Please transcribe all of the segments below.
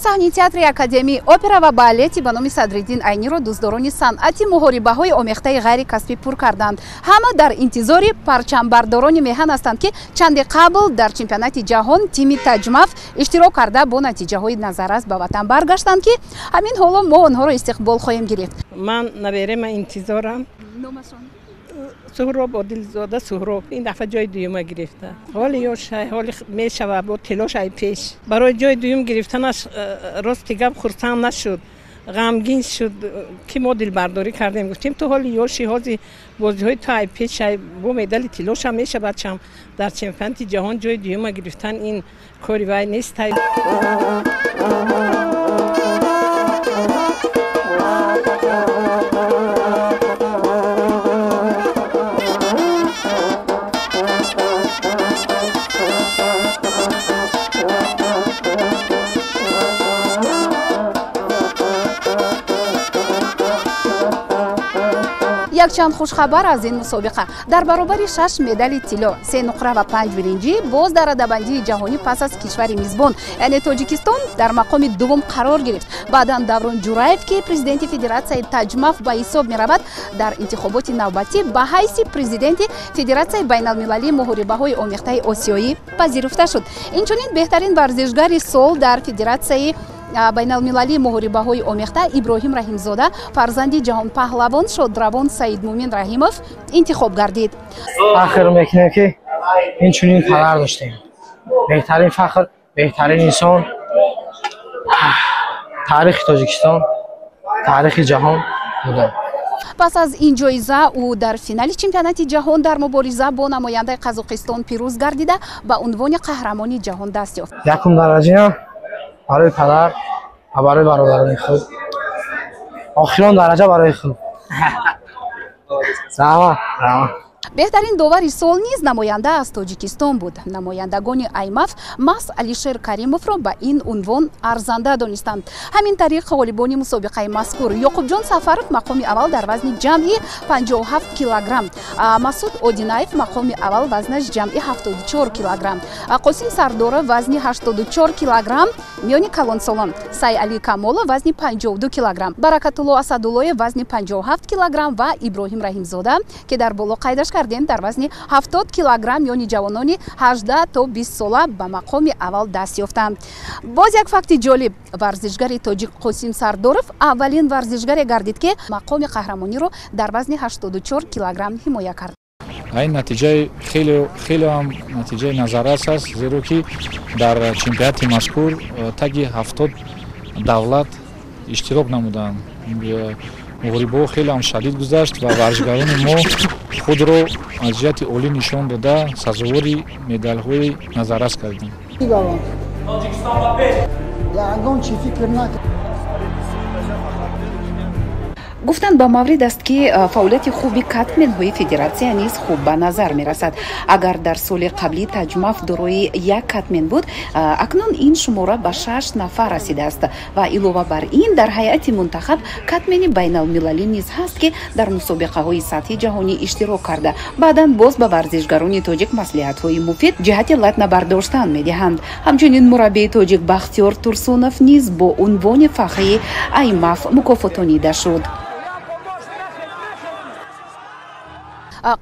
Саҳни театри Академияи опера ва балети ба номи Садриддин Айниро дӯстдорони санъати муҳорибаҳои омехтаи ғайрикасбӣ пур карданд. Ҳама дар интизори парчамбардорони меҳан ҳастанд, ки чанде қабл дар чемпионати ҷаҳон тими Таҷмаф иштирок карда, бо натиҷаҳои назаррас ба ватан баргаштанд, ки ҳамин ҳоло мо онҳоро истиқбол хоҳем гирифт. Ман наберема интизорам. Суҳроб Одилзода Суҳроб ин дафъа ҷои дуюма гирифта. Ҳоли ёшай, ҳоли мешава бо тилошай пеш. Барои ҷои дуюм гирифтанаш рости гап хурсанд нашуд, ғамгин шуд, ки мо дилбардорӣ кардем. Гуфтем, ту ҳоли ёши, ҳози бозиҳои ту ай пешай, бо медали тилоша мешавад чам. Дар чемпионати ҷаҳон ҷои дуюма гирифтан ин кори вай нестай. Якчанд хушхабар аз ин мусобиқа: дар баробари шаш медали тилло, се нуқра ва панҷ биринҷӣ, боз дар радабандии ҷаҳонӣ пас аз кишвари мизбон, яъне Тоҷикистон, дар мақоми дуввум қарор гирифт. Баъдан Даврон Ҷураев, ки президенти федератсияи Таҷмаф ба ҳисоб меравад, дар интихоботи навбатӣ ба ҳайси президенти Федератсияи байналмилалии муҳорибаҳои омехтаи осиёӣ пазируфта шуд. Инчунин беҳтарин варзишгари сол дар Федератсияи байналмилалии муҳорибаҳои омехта Иброҳим Раҳимзода, фарзанди ҷаҳонпаҳлавон шодравон Саидмумин Раҳимов, интихоб гардид. Фахр мекунем, ки ин чунин падар доштем. Беҳтарин фахр, беҳтарин инсон таърихи Тоҷикистон, таърихи ҷаҳон буда. Пас аз ин ҷоиза ӯ дар финали чемпионати ҷаҳон дар мубориза бо намояндаи Қазоқистон пирӯз гардида, ба унвони қаҳрамони ҷаҳон даст ёфт. Якум дараҷа барои падар ва барои бародарони худ, охирон дараҷа барои худ. Раҳмат, раҳмат. Беҳтарин довари сол низ намоянда аз Тоҷикистон буд. Намояндагони Аймаф маҳз Алишер Каримовро ба ин унвон арзанда донистанд. Ҳамин тариқ, ғолибони мусобиқаи мазкур: Ёқубҷон Сафаров мақоми аввал дар вазни ҷамъи 57 килограмм, Масуд Одинаев мақоми аввал, вазнаш ҷамъи 74 килограмм, Қосим Сардоров вазни 84 килограмм миёни калонсолон, Сайали Камолов вазни 52 килограмм, Баракатулло Асадуллоев вазни 57 килограмм ва Иброҳим Раҳимзода, ки дар боло қайдаш кардем, дар вазни 70 килограмм миёни ҷавонони 18 то 20 сола ба мақоми аввал даст ёфтанд. Боз як факти ҷолиб: варзишгари тоҷик Қосим Сардоров аввалин варзишгаре гардид, ки мақоми қаҳрамониро дар вазни 84 килограмм ҳимоя кард. Ин натиҷаи хеле хеле ҳам натиҷаи назаррас аст, зеро ки дар чемпионати мазкур таги 70 давлат иштирок намуданд. Муҳорибаҳо хеле ҳам шадид гузашт ва варзишгарони мо худро аз ҷиҳати олӣ нишон дода, сазовори медалҳои назаррас кардем. Гуфтанд ба маврид аст, ки фаъолияти хуби катменҳои федератсия низ хуб ба назар мерасад. Агар дар соли қаблӣ Таҷмаф дорои як катмен буд, акнун ин шумора ба шаш нафар расидааст ва илова бар ин дар ҳайати мунтахаб катмени байналмилалӣ низ ҳаст, ки дар мусобиқаҳои сатҳи ҷаҳонӣ иштирок карда, баъдан боз ба варзишгарони тоҷик маслиҳатҳои муфид ҷиҳати лат набардоштан медиҳанд. Ҳамчунин мураббии тоҷик Бахтиёр Турсунов низ бо унвони фахрии Аймаф мукофотонида шуд.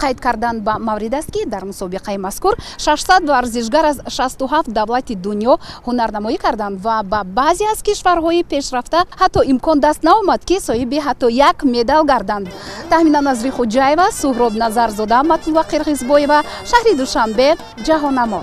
Қайд кардан ба маврид аст, ки дар мусобиқаи мазкур 600 варзишгар аз 67 давлати дунё ҳунарнамоӣ карданд ва ба баъзе аз кишварҳои пешрафта ҳатто имкон даст наомад, ки соҳиби ҳатто як медал гарданд. Таҳмина Назрихуҷаева, Суҳроб Назарзода, Матулла Қирғизбоева, шаҳри Душанбе, Ҷаҳоннамо.